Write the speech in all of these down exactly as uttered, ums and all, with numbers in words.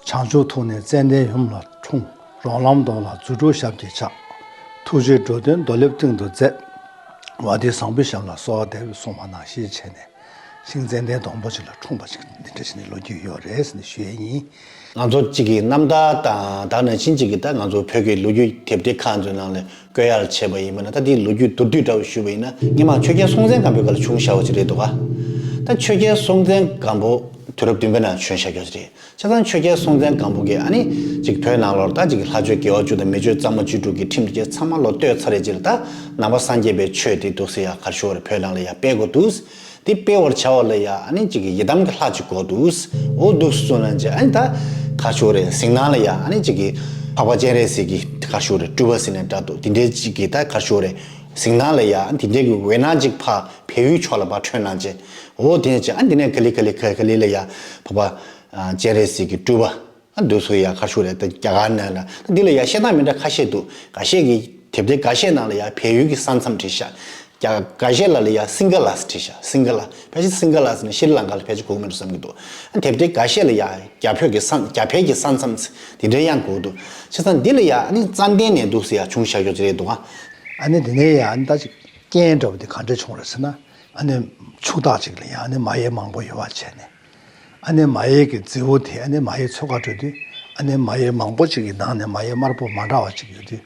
བྱང་ཆུབ་ཐུགས་ནི་ཙན་དན་ཡུམ་ལ་འཁྲུངས། རོ་ལངས་གདོང་ལ་རྫུ་འཕྲུལ་ཞབས་ཀྱིས་ཕྱག། ཐུགས་རྗེས་འགྲོ་དོན་རྡོ་ལེབ་སྟེང་དུ་མཛད། བ་དན་བཟང་པོའི་ཞབས་ལ་གསོལ་བ་འདེབས། གསུངས་པ་ནང་བཞིན་བྱས་ནས། ཤིང་ཙན་དན་སྡོང་པོ་ཅིག་ལ་འཁྲུངས་པ་ཅིག་འདི་འདྲ་བྱས་ནས་ལོ་རྒྱུས་ཡོད་རེད་ཟེར་ནས་ཞུ་ཡས་ཡིན། ང་ཚོ་གཅིག་གི་རྣམ་ཐར་དང་ད་ནང་བཞིན་གཅིག་གི་ད་ང་ཚོ་བོད་ཀྱི་ལོ་རྒྱུས་དེབ་ཐེར་ཁག་ཚོའི་ནང་ལ་བཀོད་ཡར་བྱས་པ་ཡིན་པ་ན། ད་དེའི་ལོ་རྒྱུས་མདོར་བསྡུས་འདྲ་བོ་ཞུས་པ་ཡིན་ན། སྔོན་མ་ཆོས་རྒྱལ་སྲོང་བཙན་སྒམ་པོའི་སྐབས་ལ་བྱུང་བཞག་པ་ཅིག་རེད་འདུག་ག་ད་ཆོས་རྒྱལ་སྲོང་བཙན་སྒམ་པོ་དུས་རབས་བདུན་པའི་ནང་བྱོན་བཞག་རྒྱུ་ཅིག་རེད། བྱས་ཙང་ཆོས་རྒྱལ་སྲོང་བཙན་སྒམ་པོ་གིས་ཨ་ནི་ཅིག་བོད་ནང་ལོགས་ད་ཅིག་ལྷ་ཆོས་དགེ་བ་བཅུ་དང་མི་ཆོས་གཙང་མ་བཅུ་དྲུག་གི་ཁྲིམས་དེ་ཚང་མ་ལོག་གཏོར་ཚར་རེད། ཅིག་ལ་ད་ནང་པ་སངས་རྒྱས་པའི་ཆོས་དེ་འདུག་སེ་ཡ་ག་རེ་ཞུ་དགོས་རེད། བོད་ནང་ལ་ཡ་སྤེལ་དགོས་འདུག་དེ་སྤེལ་བར་བྱ་བ་ལ་ཡ་ཨ་ནི་ཅིག་གི་ཡི་དམ་གྱི་ལྷ་ཅིག་དགོས་འདུག་འོ་འདུག་སེ་གསུངས་ན་ཅིག་ཨ་ནི་ད་ག་རེ་ཞུ་དགོས་རེད། གཟིགས་སྣང་ལ་ཡ་ཨ་ནི་ཅིག་གི་འཕགས་པ་སྤྱན་རས་གཟིགས་ཀྱི་ག་རེ་ཞུ་དགོས་རེད། སྤྲུལ་པ་ཟེར་ནའི་འདྲ་འདུག་དེ་འདྲའི་ཅིག་གི་ད་ག་རེ་ཞུ་དགོས་རེད། གཟིགས་སྣང་ལ་ཡ་ཨ་ནི་དེ་འདྲའི་གི་འོད་སྣང་ཅིག་ཕར་བལ་ཡུལ་ཕྱོགས་ལ་ཕར་འཕྲོས་གནང་བྱས། འོ་དེ་ནས་ཅིག་ཨ་ནི་དེ་ནས་ག་ལེ་ག་ལེ་ག་ག་ལེ་ལ་ཡ་འཕགས་པ་ཨ་སྤྱན་རས་གཟིགས་ཀྱི་སྤྲུལ་པ། ཨ་འདུག་སེ་ཡ་ག་རེ་ཞུ་དགོས་རེད། ད་རྒྱ་གར་ནང་ལ་ད་འདི་ལ་ཡ་བཤད་སྟངས་མི་འདྲ་ཁ་ཤས་འདུག་འགའ་ཤས་ཀྱིས་དེབ་ཐེར་འགའ་ཤས་ནང་ལ་ཡ་བལ་ཡུལ་གྱི་ས་མཚམས་བྲིས་ཤག་རྒྱ་འགའ་ཤས་ལ་ལ་ཡ་སིང་ག་ལ་བྲིས་ཤག་སིང་ག་ལ། ཕལ་ཆེར་སིང་ག་ལ་ཟེར་ན་ཤྲི་ལང་ཀ་ལ་ཕལ་ཆེར་གོ་གི་མེད་འགྲོ་བསམ་གྱི་འདུག་ཨ་དེབ་ཐེར་འགའ་ཤས་ལ་ཡ་རྒྱ་བོད་ཀྱི་ས་རྒྱ་བལ་གྱི་ས་མཚམས་དེ་འདྲའི་ཡང་གོ་གི་འདུག་བྱས་ཙང་འདི་ལ་ཡ་ཨ་ནི་ཙན་དན་ནས་འདུག་སེ་ཡ་བྱུང་བཞག་རྒྱུ་ཅིག་རེད་འདུག་ཨ་ནི་དེ་ནས་ཡ་ཨ་ནི་ད་ཅིག་རྐྱེན་འདྲ་བོ་དེ་ག་འདྲ་བྱུང་རེད་ཟེར་ན། ཨ་ནི་ཕྱུག་བདག་ཅིག་ལ་ཡ་ཨ་ནི་མ་ཡལ་མང་པོ་ཡོད་པ་བྱས་ནས། ཨ་ནི་མ་ཡལ་གྱི་རྫི་བོ་དེ་ཨ་ནི་མ་ཡལ་འཚོ་ག་འགྲོ་དུས། ཨ་ནི་མ་ཡལ་མང་པོ་ཅིག་གི་ནང་ནས་མ་ཡལ་དམར་པོ་མ་འདྲ་བ་ཅིག་ཡོད་དུས།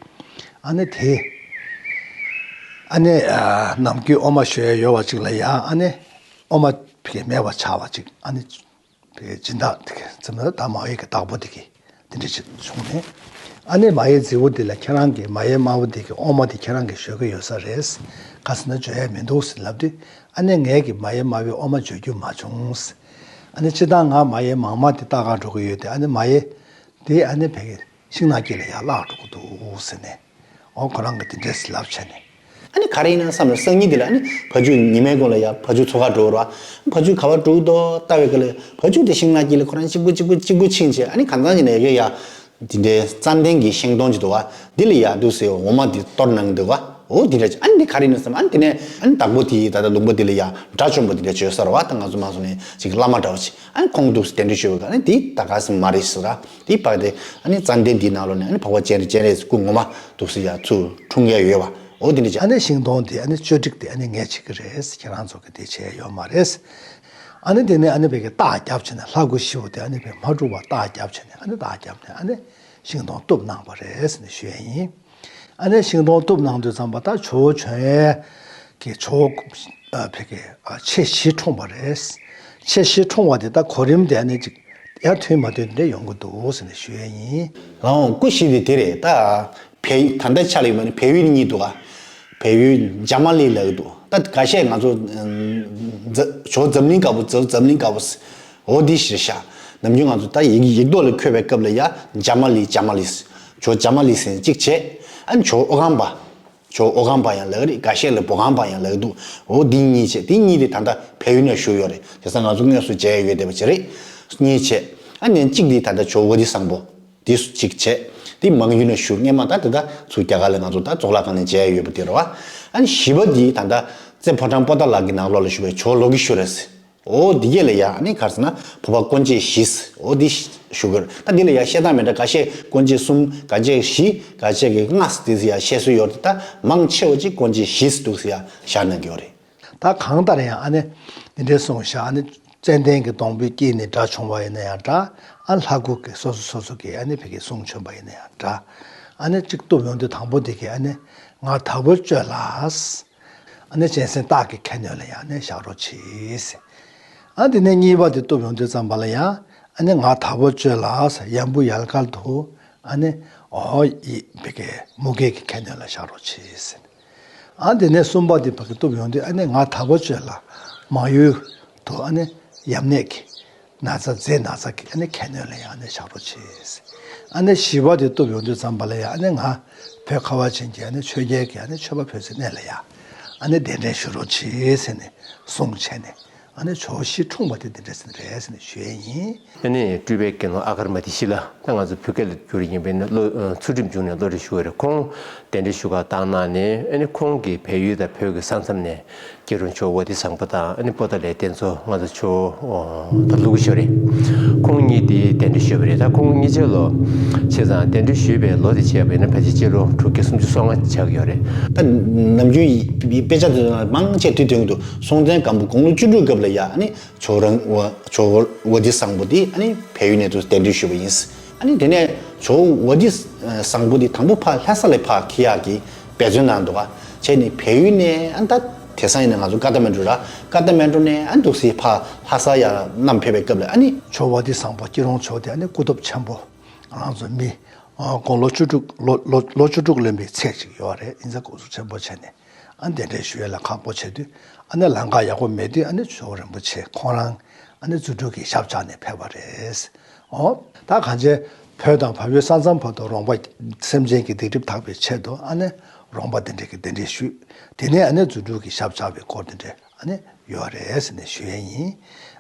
ཨ་ནི་དེ་ཨ་ནི་ཨ་ནམ་རྒྱུན་འོ་མ་བཞོ་ཡ་ཡོད་པ་ཅིག་ལ་ཡ་ཨ་ནི་འོ་མ་ཕ་གི་མེད་པ་ཆགས་པ་ཅིག་ཨ་ནི་ཕ་གི་སྦྱིན་བདག་དེ་གི་ཙམ་ལ་ད་མ་ཡལ་གྱི་བདག་པོ་དེ་གི་དེ་འདྲ་ཅིག་བྱུང་ནས། ཨ་ནི་མ་ཡལ་རྫི་བོ་དེ་ལ་ཁྱེད་རང་གི་མ་ཡལ་དམར་པོ་དེ་གི་འོ་མ་དེ་ཁྱེད་རང་གིས་བཞོ་གི་ཡོད་ས་རེད། ག་ཟེར་ན་བརྗོད་ཡ་མི་འདུག་ཟེར་ལབ་དུས། ཨ་ནི་ངས་ཀྱི་མ་ཡལ་དམར་པོའི་འོ་མ་བརྗོད་རྒྱུ་མ་བྱུང་། ཨ་ནི་སྤྱིར་བཏང་ང་མ་ཡལ་མང་མ་དེ་བཏགས་ག་འགྲོ་གི་ཡོད་དེ། ཨ་ནི་མ་ཡལ་དེ་ཨ་ནི་ཕ་གི་ཤིང་ནགས་དཀྱིལ་ལ་ཡར་བརླག་འགྲོ་གི་འདུག་ཟེར་ནས། འོ་ཁོ་རང་གིས་དེ་འདྲས་ལབ་བྱས་ནས། ཨ་ནི་ག་རེ་ཡིན་ན་བསམ་ནས་སང་ཉིན་དེ་ལ་ཨ་ནི་བ་ཕྱུགས་ཉི་མའི་གུང་ལ་ཡར་བ་ཕྱུགས་འཚོ་ག་འགྲོ་ར། བ་ཕྱུགས་ག་པར་འགྲོ་འདུག་ལྟ་བའི་སྐབས་ལ་བ་ཕྱུགས་དེ་ཤིང་ནགས་དཀྱིལ་ལ་ཁོ་རང་གཅིག་པུ་གཅིག་པུ་གཅིག་པུ་ཕྱིན་བྱས། ཨ་ནི་གང་ཚང་ཉིན་ནས་ཡ་ཡ་དེ་འདྲའི་ཙན་དན་གྱི་ཤིང་སྡོང་ཅིག་འདུག་བ། འདི་ལ་ཡར་འདུག་སེ་འོ་མ་འདི་གཏོར་གནང་འདུག་བ། འོ་དེ་འདྲ་ཅིག་ཨ་ནི་འདི་ག་རེ་ཡིན་ན་བསམ། ཨ་ནི་དེ་ནས་ཨ་ནི་བདག་པོ་དེ་ད་ལྟ་ལུང་པ་འདི་ལ་ཡ་དགྲ་བཅོམ་པ་དེ་འདྲ་བྱོས་ས་རེད་བ། ད་ང་ཚོ་མང་ཚོགས་ནས་ཅིག་བླ་མ་འདྲ་བ་ཅིག་ཨ་ནི་ཁོང་འདུག་སེ་གདན་འདྲེན་ཞུས་པའི་སྐབས་ནས་འདི་ད་ག་ཟེ་མ་རེད་ཟེར་ར། འདི་བར་དེ་ཨ་ནི་ཙན་དན་འདིའི་ནང་ལོགས་ནས་ཨ་ནི་འཕགས་པ་སྤྱན་རས་སྤྱན་རས་སྐུ་ངོ་མ་འདུག་སེ་ཡ་ཚུར་འཁྲུངས་ཡ་ཡོད་པ། འོ་འདི་འདྲ་ཅིག་ཨ་ནི་ཤིང་སྡོང་དེ་ཨ་ནི་གཅོད་བྲེགས་དེ་ཨ་ནི་ངས་བྱེད་ཀྱི་རེད། ཁྱེད་རང་ཚོ་གིས་དེ་བྱས་ཡོད་མ་རེད། ཨ་ནི་དེ་ནས་ཨ་ནི་བོད་ཀྱི་རྟགས་བརྒྱབ་བྱས་ནས་ལྷ་སྐུ་ཞི་བ་དེ་ཨ་ནི་བོད་མ་འཁྲུགས་པ་རྟགས་བརྒྱབ་བྱས་ནས། ཨ་ནི་རྟགས་བརྒྱབ་ནས་ཨ་ནི་ཤིང་སྡོང་གཏུབ་གནང་བ་རེད་ཟེར་ནས་ཞུ་ཡ་ཡིན། ཨ་ནི་ཤིང་སྡོང་གཏུབ་གནང་དུས་ཙམ་པ་ད་ཇོ་བོ་འབྱོན་ཡས་ཀྱི་ཇོ་བོ་ཨ་ཕ་གི་ཨ་མཆེད་བཞི་འཁྲུངས་པ་རེད། མཆེད་བཞི་འཁྲུངས་པ་དེ་ད་གོ་རིམ་དེ་ཨ་ནི་ཅིག་ཡར་མཐུད་མ་མཐུད་དེ་ཡོང་གི་འདུག་ཟེར་ནས་ཞུ་ཡས་ཡིན། ལའོ་སྐུ་བཞི་དེ་དེ་རེད། ད་བལ་ད་ལྟ་ཆ་ལ་ཡོད་མ་ནི་བལ་ཡུལ་གཉིས་འདུག་ག་བལ་ཡུལ་འཇམ་མ་གླིང་ལབ་ཀྱི་འདུག་ད་འགའ་ཤས་ང་ཚོ་ཇོ་འཛམ་གླིང་དཀར་པོ། ཇོ་འཛམ་གླིང་དཀར་པོ། འོ་འདི་ཞེས་བྱ། ནམ་རྒྱུན་ང་ཚོ་ད་ཡིག་ཡིག་ཐོག་ལ་འཁོད་པའི་སྐབས་ལ་ཡ་འཇམ་མ་གླིང་འཇམ་མ་གླིང་། ཇོ་འཇམ་མ་གླིང་ཟེར་གཅིག་བྱས། ཨ་ནི་ཇོ་ཨོ་རྐང་པ། ཇོ་ཨོ་རྐང་པ་ཡང་ལབ་ཀྱི་རེད། འགའ་ཤས་ལ་བོ་རྐང་པ་ཡང་ལབ་ཀྱི་འདུག་འོ་འདི་གཉིས་བྱས། འདི་གཉིས་དེ་ད་ལྟ་བལ་ཡུལ་ནང་བཞུགས་ཡོད་རེད། དེང་སང་ང་ཚོ་དངོས་སུ་མཇལ་ཡ་ཡོད་བསྡད་པ་ཅིག་རེད། གཉིས་བྱས། ཨ་ནི་གཅིག་འདི་ད་ལྟ་ཇོ་བོ་དྷི་སམ་བྷོ་འདི་གཅིག་བྱས། འདི་མང་ཡུལ་ནང་བཞུགས། སྔོན་མ་ད་དེ་ད་ཚུར་རྒྱ་གར་ལ་ང་ཚོ་ད་གཙུག་ལག་ཁང་ནས་མཇལ་ཡ་ཡོད་པ་དེ་རེད་བ། ཨ་ནི་བཞི་པ་འདི་ད་ལྟ་རྩེ་ཕོ་བྲང་པོ་ཏཱ་ལ་གི་ནང་ལོགས་ལ་བཞུགས་པའི་ཇོ་ལོ་ཀི་ཤྭ་ར་ཟེར། འོ་འདི་གྱད་ལ་ཡ་ཨ་ནི་ག་རེ་ཟེར་ན་བོད་པ་དཀོན་མཆེད་བཞི་ཟེར། འོ་འདི་ཞུ་གི་རེད། ད་འདི་ལ་ཡ་བཤད་སྟངས་མི་འདྲ། འགའ་ཤས་དཀོན་མཆེད་གསུམ། འགའ་ཤས་བཞི། འགའ་ཤས་ཀྱིས་ལྔ་ཟེར། དེ་ཚོ་ཡ་བཤད་སྲོལ་ཡོད་རེད། ད་མང་ཆེ་བ་ཅིག་དཀོན་མཆེད་བཞི་ཟེར་འདུག་ཟེར་ཡ་བཞག་གནང་གི་ཡོད་རེད། ད་གང་ལྟར་ཡང་ཨ་ནི་འདི་འདྲའི་གསུངས་བཞག་ཨ་ནི་ཙན་དན་གྱི་སྡོང་པོའི་དཀྱིལ་ནས་སྒྲ་བྱུང་བ་ཡིན་ན་ཡང་འདྲ། ཨ་ལྷ་སྐུ་གི་སོ་སོ་སོ་སོ་གི་ཨ་ནི་ཕ་གི་གསུང་བྱོན་པ་ཡིན་ན་ཡང་འདྲ། ཨ་ནི་གཅིག་གཏུབ་ཡོང་དུས་དང་པོ་འདི་གི་ཨ་ནི་ང་དྭགས་པོ་གཅོད་ལ། ཨ་ནི་གཅན་གཟན་སྟག་གི་ཁ་གནོན་ལ་ཡང་ཨ་ནི་བཞག་རོགས་གྱིས། ཨ་དེ་ནས་གཉིས་པ་དེ་གཏུབ་ཡོང་དུས་ཙམ་པ་ལ་ཡང་ཨ་ནི་ང་དྭགས་པོ་གཅོད་ལ་ཡམ་བུ་ཡལ་ག་དུ། ཨ་ནི་འོ་ཡི་ཕ་གི་མུ་གེ་གི་ཁ་གནོན་ལ་བཞག་རོགས་གྱིས། ཨ་དེ་ནས་གསུམ་པ་དེ་ཕ་གི་གཏུབ་ཡོང་དུས་ཨ་ནི་ང་དྭགས་པོ་གཅོད་ལ་མང་ཡུལ་དུ་ཨ་ནི་ཡམས་ནད་ཀྱི་ན་ཚ་མཛེ་ན་ཚ་གི་ཨ་ནི་ཁ་གནོན་ལ་ཡང་ཨ་ནི་བཞག་རོགས་གྱིས། ཨ་ནི་བཞི་པ་དེ་གཏུབ་ཡོང་དུས་ཙམ་པ་ལ་ཡང་ཨ་ནི་ང་བོད་ཁ་བ་ཅན་གྱི་ཨ་ནི་ཆོས་རྒྱལ་གྱི་ཨ་ནི་ཆོས་པ་བོད་ཚེ་གནས་ལ་ཡང་ཨ་ནི་གདན་འདྲེན་ཞུ་རོགས་གྱིས་ཟེར་ནས་གསུངས་བྱས་ནས། ཨ་ནི་ཇོ་བོ་བཞི་འཁྲུངས་པ་དེ་འདི་འདྲ་ཟེར་ནི་རེད་ཟེར་ནས་ཞུ་ཡས་ཡིན། ཨ་ནི་སྤྲུལ་པའི་དགེ་སློང་ཨ་གར་མ་ཏི་ཤི་ལ། ད་ང་ཚོ་བོད་སྐད་ལ་བསྒྱུར་ཡིན་པས་ན་བློ་ཚུལ་ཁྲིམས་འབྱུང་གནས་བློ་གྲོས་ཞུ་བ་རེད། ཁོང་གདན་འདྲེན་ཞུ་གར་བཏང་གནང་ནས། ཨ་ནི་ཁོང་གིས་བལ་ཡུལ་དང་བོད་ཀྱི་ས་མཚམས་ནས་ སྐྱིད་གྲོང་ཇོ་བོ་ཝ་ཏི་བཟང་པོ་དང་ཨ་ནི་པོ་ཏཱ་ལའི་རྟེན་གཙོ་ང་ཚོ་ཇོ་བོ་ད་ལུ་གུ་ཞོ་རེད། ཁོང་གཉིས་དེ་གདན་འདྲེན་ཞུས་པ་རེད། ད་ཁོང་གཉིས་ཆ་ལོ་བྱས་ཙང་གདན་འདྲེན་ཞུས་པའི་ལོ་དེ་བྱས་པ་ཡིན་ན་ཕལ་ཆེར་སྤྱི་ལོ་དྲུག་བརྒྱ་སུམ་ཅུ་སོ་ལྔ་ཆགས་ཀྱི་ཡོད་རེད། ད་ནམ་རྒྱུན་དཔེ་ཆ་དེ་ཚོ་ནང་མང་ཆེ་དུས་དུས་དུ་སྲོང་བཙན་སྒམ་པོ་དགུང་ལོ་བཅུ་དྲུག་སྐབས་ལ་ཡ་ཨ་ནི་ཇོ་རང་བ་ཇོ་བོ་ཝ་ཏི་བཟང་པོ་དེ་ཨ་ནི་བལ་ཡུལ་ནས་དུ་གདན་འདྲེན་ཞུས་པ་ཡིན། ཨ་ནི་དེ་ནས་ཇོ་བོ་ཝ་ཏི་བཟང་པོ་དེ་དང་པོ་ཕར་ལྷ་ས་ལ་ཕར་འཁྱེར་ཡག་གི་འབད་བརྩོན་གནང་འདུག་ག་བྱས་ནས་བལ་ཡུལ་ནས་ཨ་ནི་ད་དེང་སང་ཡིན་ན་ང་ཚོ་ཀ་ཐ་མན་གྲུ་ར་ཀ་ཐ་མན་གྲུ་ནས་ཨ་ནི་འདུག་སེ་ཕར་ལྷ་ས་ཡར་བསྣམས་ཕེབས་པའི་སྐབས་ལ་ཨ་ནི་ཇོ་བོ་ཝ་ཏི་བཟང་པོ་སྐྱིད་གྲོང་ཇོ་བོ་དེ་ཨ་ནི་སྐུ་སྟོབས་ཆེན་པོ་ང་རང་ཚོ་མི་དགུང་ལོ་བཅུ་དྲུག་ལོ་ལོ་ལོ་བཅུ་དྲུག་ལོན་པའི་ཚད་ཅིག་ཡོད་རེད། ཡིན་ཙང་སྐུ་གཟུགས་ཆེན་པོ་བྱས་ནས་ཨ་ནི་གདན་འདྲེན་ཞུ་ཡས་ལ་ཁག་པོ་བྱེད་དུས་ཨ་ནི་ལམ་ཁ་ཡག་པོ་མེད་དུས་ཨ་ནི་ཇོ་བོ་རིན་པོ་ཆེ་ཁོང་རང་ཨ་ནི་རྫུ་འཕྲུལ་གྱི་ཞབས་བཅགས་ནས་ཕེབས་པ་རེད། འོ་ད་གང་ཅི་བོད་དང་བལ་ཡུལ་ས་མཚམས་བར་དུ་རོང་པ་སེམས་ཅན་གྱི་སྡིག་སྒྲིབ་དག་པའི་ཆེད་དུ་ཨ་ནི་རོང་པ་དེ་འདྲ་གི་གདན་འདྲེན་ཞུས། དེ་ནས་ཨ་ནི་རྫུ་འཕྲུལ་གྱི་ཞབས་བཅགས་པའི་སྐོར་དེ་འདྲ་ཨ་ནི་ཡོད་རེད་ཟེར་ནས་ཞུ་ཡས་ཡིན།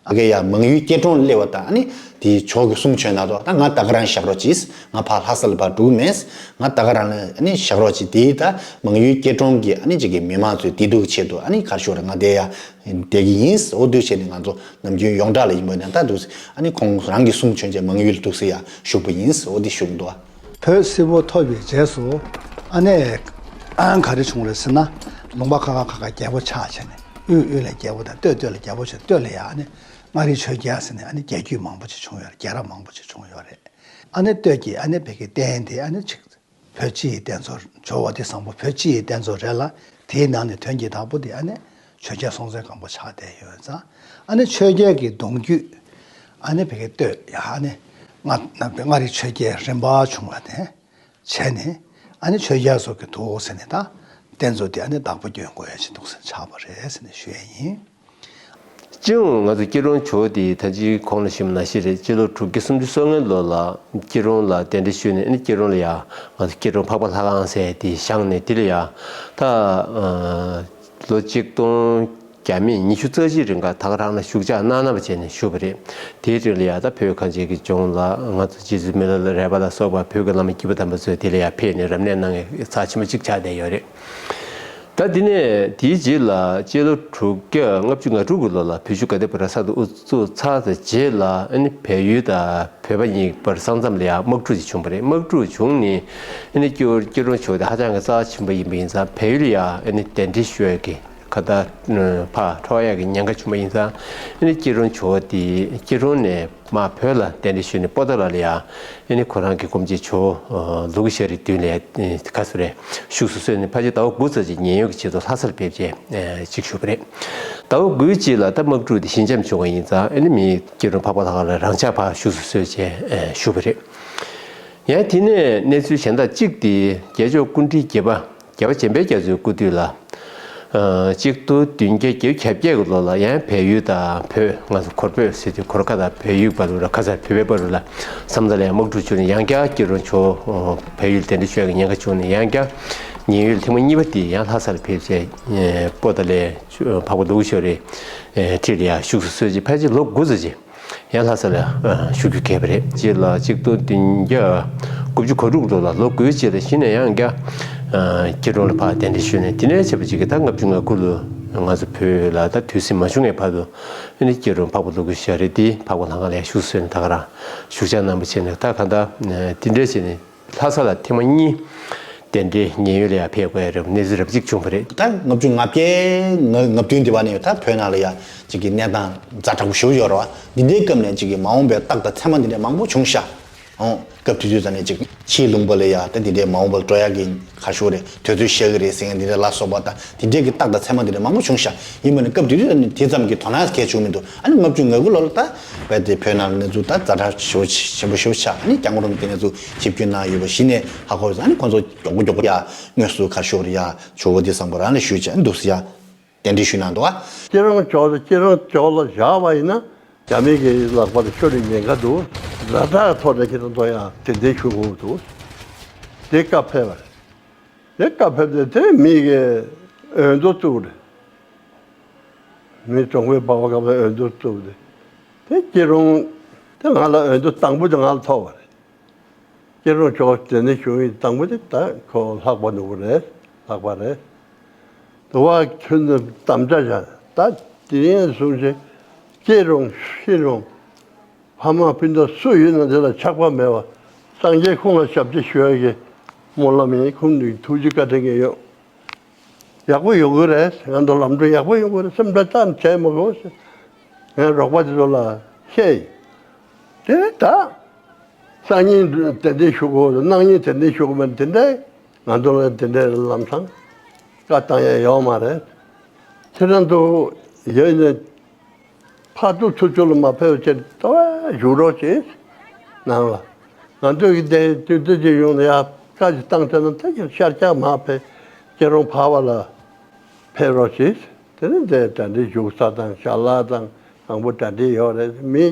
ཨ་གེ་ཡ་མང་ཡུལ་སྐྱིད་གྲོང་སླེབས་པ་དང་ཨ་ནི་དེའི་ཇོ་གི་གསུང་བྱོན་ན་དོ་ད་ང་ད་ག་རང་བཞག་རོགས་གྱིས། ང་ཕར་ལྷ་ས་ལ་ཕར་འགྲོ་གི་མེད། ང་ད་ག་རང་ལ་ཨ་ནི་བཞག་རོགས་གྱིས། དེའི་ད་མང་ཡུལ་སྐྱིད་གྲོང་གི་ཨ་ནི་ཅིག་གི་མི་མང་ཚོའི་བདེ་སྡུག་ཆེད་དུ་ཨ་ནི་གར་ཤོར་ང་དེ་ཡ་བསྡད་ཀྱི་ཡིན། འོ་དུས་བྱས་ནས་ང་ཚོ་ནམ་རྒྱུན་ཡོངས་གྲགས་ལ་ཡིན་པ་ནས་ད་འདུག་ཨ་ནི་ཁོང་རང་གི་གསུང་བྱོན་བྱས་མང་ཡུལ་འདུག་སེ་ཡ་བཞུགས་པ་ཡིན། འོ་དེ་བཞུགས་འདུག་བོད་སིལ་བུ་ཐོབ་པའི་རྗེས་སུ་ཨ་ནི་ག་རེ་བྱུང་རེད་ཟེར་ན་ལུང་པ་ཁ་ཁ་ཁ་ཁ་རྒྱལ་པོ་ཆགས་བྱས་ནས་དབུས་དབུས་ལ་རྒྱལ་པོ་དང་སྟོད་སྟོད་ལ་རྒྱལ་པོ་བྱས་སྟོད་ལ་ཡ་ཨ་ནི་མངའ་རིས་ཆོས་རྒྱལ་ཟེར་ནས་ཨ་ནི་རྒྱལ་རྒྱུད་མང་པོ་ཅིག་བྱུང་ཡོད་རེད། རྒྱལ་རབས་མང་པོ་ཅིག་བྱུང་ཡོད་རེད། ཨ་ནི་སྟོད་ཀྱི་ཨ་ནི་བོད་ཀྱི་རྟེན་དེ་ཨ་ནི་ཅིག་བོད་སྤྱི་ཡི་རྟེན་གཙོ་ཇོ་བོ་ཝ་ཏི་བཟང་པོ་བོད་སྤྱི་ཡི་རྟེན་གཙོ་རེད་ལ། དེའི་ནང་ནས་དོན་གྱི་བདག་པོ་དེ་ཨ་ནི་ཆོས་རྒྱལ་སྲོང་བཙན་སྒམ་པོ་ཆགས་བསྡད་ཡོད་ཙང་། ཨ་ནི་ཆོས་རྒྱལ་གྱི་གདུང་རྒྱུད་ཨ་ནི་བོད་ཀྱི་སྟོད་ཡ་ཨ་ནི་མངའ་མངའ་རིས་ཆོས་རྒྱལ་རིམ་པ་བྱུང་བ་དེ་བྱས་ནས་ཨ་ནི་ཆོས་རྒྱལ་སོགས་ཀྱི་དུ་ཟེར་ནས་ད་རྟེན་གཙོ་དེ་ཨ་ནི་བདག་པོ་སྐྱོན་དགོས་ཡ་ཞིག་འདུག་ཟེར་ཆགས་པ་རེད་ཟེར་ནས་ཞུ་ཡ་ཡིན། སྤྱི་ཡོངས་ང་ཚོ་སྐྱིད་གྲོང་ཇོ་བོ་དེ་ད་ཅི་གོང་ལ་ཞུས་པ་ནང་བཞིན་རེད། སྤྱི་ལོ་དྲུག་བརྒྱ་སུམ་ཅུ་སོ་ལྔའི་ལོ་ལ་སྐྱིད་གྲོང་ལ་གདན་འདྲེན་ཞུས་ནས་ཨ་ནི་སྐྱིད་གྲོང་ལ་ཡ་ང་ཚོ་སྐྱིད་གྲོང་འཕགས་པ་ལྷ་ཁང་ཟེར་དེ་བཞེངས་ནས་དེ་ལ་ཡ་ད་ལོ་ཆིག་སྟོང་བརྒྱ་མེད་ཉི་ཤུ་རྩ་གཅིག་རིང་ག་ད་ག་རང་ལ་བཞུགས་ཕྱག་གནང་གནང་བ་བྱས་ནས་བཞུགས་པ་རེད། དེའི་རིང་ལ་ཡ་ད་བོད་གངས་ཅན་གྱི་ལྗོངས་ལ་ང་ཚོ་རྗེ་བཙུན་མི་ལ་རས་པ་ལ་སོགས་པ་བོད་ཀྱི་བླ་མ་སྐྱེས་བུ་དམ་པ་ཚོས་དེ་ལ་ཡ་ཕེབས་ནས་རབ་གནས་གནང་བའི་རྩ་ཆེན་པོ་གཅིག་ཆགས་བསྡད་ཡོད་རེད། ད་དེ་ནས་དེའི་རྗེས་ལ་སྤྱི་ལོ་དྲུག་བརྒྱ་ལྔ་བཅུ་ང་དྲུག་གི་ལོ་ལ་བོད་བཞུགས་དགའ་ལྡན་ཕོ་བྲང་གསར་དུ་དབུ་བཙུགས་ཚར་བའི་རྗེས་ལ་ཨ་ནི་བལ་ཡུལ་དང་བོད་པ་གཉིས་བར་ས་མཚམས་ལ་ཡང་དམག་འཁྲུག་ཅིག་བྱུང་བ་རེད། དམག་འཁྲུག་བྱུང་ནས་ཨ་ནི་སྐྱིད་སྐྱིད་གྲོང་ཇོ་བོ་དེ་ཧ་ཅང་གི་རྩ་ཆེན་པོ་ཡིན་པ་ཡིན་ཙང་བལ་ཡུལ་ལ་ཡང་ཨ་ནི་གདན་འདྲེན་ཞུ་ཡག་གི་ག་ད་ཕར་འགྲོ་ཡག་གི་ཉེན་ཁ་བྱུང་བ་ཡིན་ཙང་ཨ་ནི་སྐྱིད་གྲོང་ཇོ་བོ་དེ་སྐྱིད་གྲོང་ནས་མར་བོད་ལ་གདན་འདྲེན་ཞུས་ནས་པོ་ཏཱ་ལ་ལ་ཡང་ཨ་ནི་ཁོ་རང་གི་སྐུ་མཆེད་ཇོ་བོ་ལུ་གུ་ཤྲཱི་མདུན་ལ་ཡང་ཁ་སུ་རེ་བཞུགས་སུ་གསོལ་ནས་ཕལ་ཆེར་ཟླ་བ་དགུ་ཙམ་ཅིག་ཉེན་གཡོལ་གྱི་ཆེད་དུ་ལྷ་སར་ཕེབས་རྗེས་ཅིག་བཞུགས་པ་རེད། ཟླ་བ་དགུའི་རྗེས་ལ་ད་དམག་འཁྲུག་དེ་ཞི་འཇམ་བྱུང་བ་ཡིན་ཙང་ཨ་ནི་མི་སྐྱིད་གྲོང་འཕགས་པ་ལྷ་ཁང་ལ་རང་འཇགས་ཕར་བཞུགས་སུ་གསོལ་བྱས་བཞུགས་པ་རེད། ཡང་དེ་ནས་གནས་ཚུལ་གཞན་དག་གཅིག་དེ་རྒྱལ་མཆོག་སྐུ་ཕྲེང་བརྒྱད་པ་རྒྱལ་བ་བྱམས་པའི་རྒྱ་མཚོའི་སྐུ་དུས་ལ། ཨ་གཅིག་སྟོང་བདུན་བརྒྱ་བརྒྱད་ཅུ་གྱ་བརྒྱད་ཀྱི་ལོ་ལ་ཡང་བལ་ཡུལ་དང་བོད་ང་ཚོ་གོར་བོད་ཟེར་དུས་གོར་ཁ་དང་བལ་ཡུལ་བར་དུ་ལ་ཁ་སང་བོད་པའི་བར་དུ་ལ་ས་མཚམས་ལ་ཡང་དམག་འཁྲུག་བྱུང་ནས་ཡང་བསྐྱར་སྐྱིད་གྲོང་ཇོ་བོ་བལ་ཡུལ་གདན་འདྲེན་ཞུ་ཡག་གི་ཉེན་ཁ་བྱུང་ནས་ཡང་བསྐྱར་ཉེན་གཡོལ་ཐེངས་མ་གཉིས་པ་དེ་ཡང་ལྷ་སར་ཕེབས་བྱས་པོ་ཏཱ་ལའི་འཕགས་པ་ལུ་གུ་ཤྲཱི་ཁྲི་ལ་ཡང་བཞུགས་སུ་གསོལ་རྗེས་ཕལ་ཆེར་ལོ་དགུ་ཙམ་ཅིག་ཡང་ལྷ་ས་ལ་བཞུགས་རྒྱུ་གལ་པ་རེད། རྗེས་ལ་གཅིག་སྟོང་བདུན་བརྒྱ་དགུ་བཅུ་གོ་དྲུག་ལོ་ལ་ལོ་དགུའི་རྗེས་ལ་གཞི་ནས་ཡང་བསྐྱར་སྐྱིད་གྲོང་ལ་ཕར་གདན་འདྲེན་ཞུས་ནས་དེ་ནས་བྱས་པ་ཅིག་གིས་ད་ལྔ་བཅུ་ང་དགུ་ལོ་ང་ཚོ་བོད་ལ་ད་དུས་ཟིང་མ་བྱུང་བའི་བར་དུ་ཨ་ནི་སྐྱིད་གྲོང་འཕགས་པ་ལུ་གུ་ཤྲཱི་དེ་འཕགས་པ་ལྷ་ཁང་ལ་ཡང་བཞུགས་སུ་གསོལ་ནས་ད་ག་རང་བཞུགས་ཕྱག་གནང་བ་བྱས་ནས་ད་ག་ད་དེ་འདྲས་བྱས་ནས། ལྷ་ས་ལ་ཐེངས་མ་གཉིས་གདན་འདྲེན་ཉེན་གཡོལ་ལ་ཡང་ཕེབས་དགོས་ཡ་རེད། གནས་ཚུལ་རབ་གཅིག་བྱུང་བ་རེད། ད་ལྔ་བཅུ་ང་བརྒྱད་ང་ང་བདུན་དེ་བ་ནས་ད་བོད་ནང་ལ་ཡ་ཅིག་གི་གནས་སྟངས་ཛ་དྲག་པོ་ཞེ་པོ་ཡོད་རེད་བ། འདི་འདྲའི་སྐབས་ནས་ཅིག་གི་མ་འོངས་པའི་རྟགས་དང་མཚན་མ་འདི་འདྲ་མང་པོ་བྱུང་ཤག་ཨོ་སྐབས་དེ་དུས་ཙ་ནས་ཅིག་ཕྱིའི་ལུང་པ་ལ་ཡ་ད་འདི་འདྲའི་མ་འོངས་པ་ལ་འགྲོ་ཡ་གི་ཁ་ཤོ་རེད། དུས་ཚོད་ཤེས་གི་རེད་ཟེར་མཁན་འདི་འདྲ་ལ་སོགས་པ་དང་འདི་འདྲའི་གི་རྟགས་དང་མཚན་མ་འདི་འདྲ་མང་པོ་བྱུང་ཤག་ཡིན་པ་ནི་སྐབས་དེ་དུས་ཙ་ནས་དེ་ཙམ་གྱི་དོ་སྣང་གལ་བྱུང་མི་འདུག་ཨ་ནི་ལྔ་བཅུ་ང་དགུ་ལོ་ལ་ད་རྦད་དེ་བོད་ནང་ལ་གནས་ཚུལ་ད་ཛ་དྲག་ཞེ་པོ་ཆེན་པོ་ཞེ་པོ་ཆགས། ཨ་ནི་སྐྱབས་མགོན་རིན་པོ་ཆེ་གནས་ཚུལ་ཞིབ་བརྗོད་གནང་ཡོད་པ་གཞི་ནས་ཧ་གོ་བ་ཡོད། ཨ་ནི་ཁོང་ཚོ་མགྱོགས་པོ་མགྱོགས་པོ་ཡ་དངོས་སུ་ག་ཤོག་རེད་ཡ་ཇོ་བོ་དེ་བཟང་པོ་རང་ལ་ཞུས་བྱས་ཨ་ནི་འདུག་སེ་ཡ་གདན་འདྲེན་ཞུས་གནང་འདུག་ཨ། སྐྱིད་གྲོང་ཇོ་བོ་དེ་སྐྱིད་གྲོང་ཇོ་བོ་ལ་བཞག་པ་ཡིན་ན་རྒྱ་མི་གི་ལག་པར་ཤོར་ནས་ཉེན་ཁ་འདུག་ཛ་དྲག་ཐོག་ནས་ཁྱེད་རང་ཚོ་ཡང་གདན་འདྲེན་ཞུ་དགོས་འདུག་དེ་བཀའ་ཕེབས་པ་རེད། དེ་བཀའ་ཕེབས་ཏེ་དེ་མི་གི་འོས་བསྡུ་བཙུགས་རེད། མི་གྲོང་པའི་འབའ་བ་སྐབས་ལ་འོས་བསྡུ་བཙུགས་ཏེ། དེ་སྐྱིད་གྲོང་དེ་ང་ལ་འོས་བསྡུ་དང་པོ་དེ་ང་ལ་ཐོབ་པ་རེད། སྐྱིད་གྲོང་ཇོ་བོ་དེ་ནས་བྱུང་བའི་དང་པོ་དེ་ད་ཁོ་ལྷག་པ་ནོར་བུ་རེད། ལྷག་པ་རེད། དུ་བ་ཁྱོད་ཚོ་དམ་བཅའ་བཞག་ད་དེ་རིང་བཟུང་ཞིག་སྐྱེ་རུང་ཤི་རུང་། ཕ་མ་སྤུན་ཟླ་སུ་ཡོད་ན་དེ་ལ་ཆགས་པ་མེད་པ། སངས་རྒྱས་ཁོང་ལ་ཞབས་ཕྱི་ཞུ་ཡ་གི་སྨོན་ལམ་ཡིན། ཁོང་གི་ཐུགས་རྗེ་བཀའ་དྲིན་གྱིས་ཡོད། ཡག་པོ་ཡོང་གི་རེད། ང་ཚོ་ལམ་འགྲོ་ཡག་པོ་ཡོང་གི་རེད། སེམས་ཁྲལ་ཙམ་བྱས་མ་དགོས། ངས་རོགས་པ་དེ་ཚོ་ལ་བཤད་ཡིན། དེ་ནས་ད་སང་ཉིན་དེ་འདྲས་ཞུ་དགོས། གནངས་ཉིན་དེ་འདྲས་ཞུ་དགོས་མིན། དེ་འདྲས་ང་ཚོ་ལ་དེ་འདྲས་ལམ་སང་བཀའ་བཏང་ཡ་ཡོད་མ་རེད། ཁྱེད་རང་ཚོ་ཡོད་ནས་ཕར་ཚུར་ཚུར་ཕྱོགས་ལ་མ་ཕེབས་བྱས་ཏོ་བཞུགས་རོགས་བྱེད། ནང་ལ་ང་ཚོ་གི་དེ་དུས་ཚོད་ཅིག་ཡོང་ན་ཡ་བཀའ་ཅིག་བཏང་ཚར་ན་ད་ཀྱང་ཤར་རྒྱག་མ་ཕེབས། སྐྱེ་རོང་འཕགས་པ་ལ་ཕེབས་རོགས་བྱེད། དེ་ནས་འདི་གྲ་སྒྲིག་བཞུགས་ས་དང་ཞལ་ལག་དང་དང་པོ་གྲ་སྒྲིག་ཡོད་རེད། མི་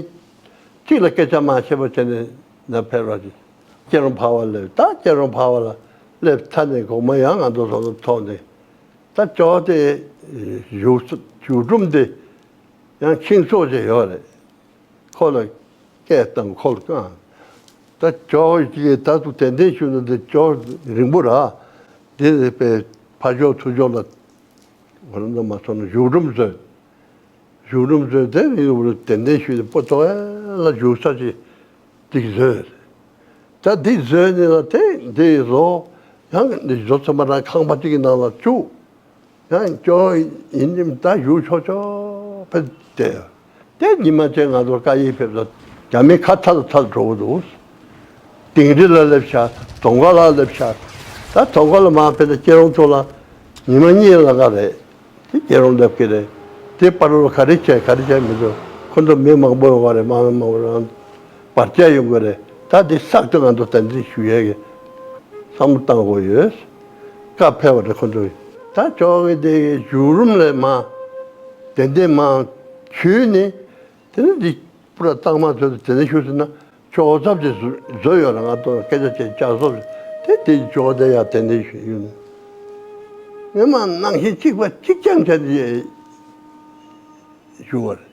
གཅིག་ལ་སྐད་ཆ་མ་བཤད་པ་བྱས་ནས་ན་ཕེབས་རོགས་བྱེད། སྐྱེ་རོང་འཕགས་པ་སླེབས། ད་སྐྱེ་རོང་འཕགས་པ་ལ་སླེབས་ཚར་ནས་དགོང་མོ་ཡང་ང་ཚོ་བཟོ་ཚོ་ཐོག་ནས་ད་ཅོག་དེ་བཞུགས་བཞུགས་སྒྲུབ་དེ་ཡང་ཁྱིམ་ཚོགས་ཅིག་ཡོད་རེད། ཁོ་ལ་སྐད་བཏང་། ཁོ་ལ་བསྐང་། ད་ཇོ་བོ་ཡིས་ད་དུང་དད་འདུན་ཞུ་ན་འདི་ཇོ་རིང་པོ་ར། འདི་རེད་པས། ཕ་ཇོ་ཐུ་ཇོ་ལ་བར་ན་མ་སོང་ན་བཞུགས་རུམ་བཟོས། བཞུགས་རུམ་བཟོས་དེ་རིང་རུ་དད་འདུན་ཞུས་ཏེ་པོ་ཏོ་ཨེ་ལ་བཞུགས་ས་ཅིག་འདི་བཟོས། ད་འདི་བཟོས་ནས་ལ་དེ་འདི་བཟོ། ཡང་འདི་བཟོ་ཚང་མ་རང་ཁང་པ་གཅིག་གི་ནང་ལ་བཅུག་ཡང་ཅོག་ཡིན་ནི་ད་ཡུལ་ཆོག་ཆོག་ཕེབས་ཏེ། དེ་ཉི་མ་ཅན་ང་ཚོ་བཀའ་ཡིག་ཕེབས་ས་རྒྱ་མི་ཁ་ཚ་ལ་ཚ་འགྲོ་གི་འདུག་དིང་རི་ལ་སླེབས་ཤག་དོང་ཁ་ལ་སླེབས་ཤག་ད་དོང་ཁ་ལ་མ་ཕེབས་ན་སྐྱེ་རོང་ཚོ་ལ་ཉི་མ་གཉིས་ལ་ག་རེད། དེ་སྐྱེ་རོང་སླེབས་ཀྱི་རེད། དེ་པར་རོ་ག་རེ་བྱས་ག་རེ་བྱས་མི་འདུག་ཁོ་ཚོ་མི་མང་པོ་ཡོང་བ་རེད། མང་མང་པོ་རང་བར་ཆད་ཡོང་གི་རེད། ད་འདི་སག་ཏུ་ང་ཚོ་དམ་འཛིན་ཞུ་ཡས་ཀྱི་བསམ་བློ་བཏང་དགོས་ཡོད། བཀའ་ཕེབས་པ་རེད་ཁོ་ཚོས། ད་ཅོག་གི་དེ་གཞུང་རུམ་ལས་མ་དེ་འདྲས་མ་བྱུས་ནས་དེ་ནས་འདི་པུ་ར་གཙང་མ་བཟོས་ཏེ་དེ་ནས་ཞུ་ཟེར་ན་ཆོག་ཚབ་ཅིག་བཟོས་ཡོད་ལ། ང་ཚོ་སྐད་ཆ་བྱས་བཅར་སོ་དེ་དེ་ཅོག་དེ་ཡ་དེ་འདྲས་ཞུ་ཡོད། ངས་མ་ནང་བཞིན་གཅིག་པ་གཅིག་རྐྱང་བྱས་ཏེ་ཞུ་བ་རེད།